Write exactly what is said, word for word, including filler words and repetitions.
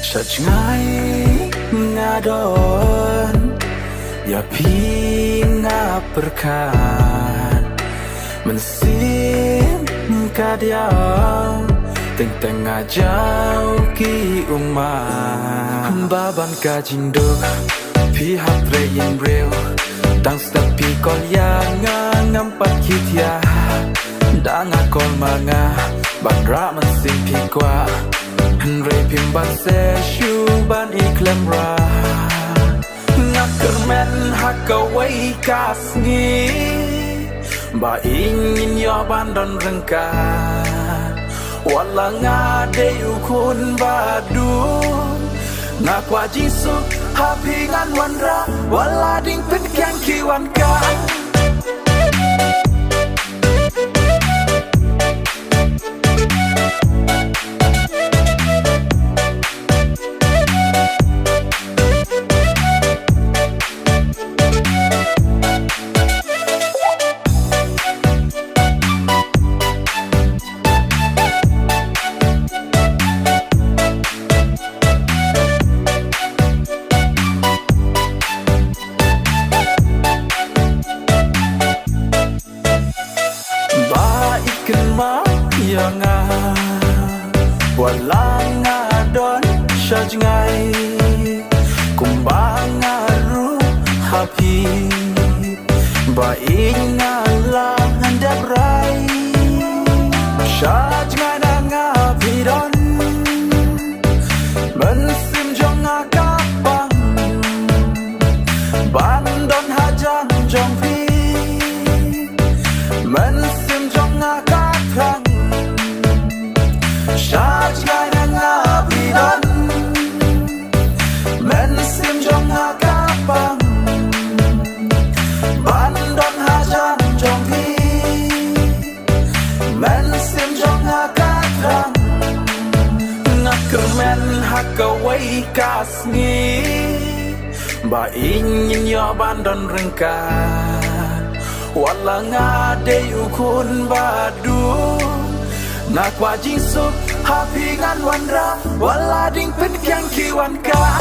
Sha jngai nga don ïa phi nga pyrkhat, mynsiem ka diaw, teng teng nga jaw ki ummat. Ba ban ka jingduk phi hap trei ïing briew, tang step phi call ïa nga ngam pat khie thiah. Da nga call ma nga ban rah mynsiem phi kwah, hynrei phim ban sa shuh ban i khlem rah. Nga kyrmen ha kawei ka sngi ba ïeit ngin ïoh ban don ryngkat. Wat la nga dei u khun ba dum, nga kwah jingsuk ha phi ngan wanrah. Wat la ding pynkiang ki wan kah. Ba i kynmaw ïa nga wat la nga don sha jngai, kumba nga ruh ha phi ba i nga la dep rai. Sha jngai na nga phi don, mynsiem jong nga ka pang ban don hajan jong phi. Mynsiem jong nga ka thrang, sha jngai na nga phi don. Mynsiem jong nga ka pang ban don hajan jong phi. Mynsiem jong nga ka thrang, nga kyrmen ha kawei ka sngi ba ïeit ngin ïoh ban don ryngkat. Wat la nga dei u khun ba dum, nga kwah jingsuk ha phi ngan wanrah. Wat la ding pynkiang ki wan kah.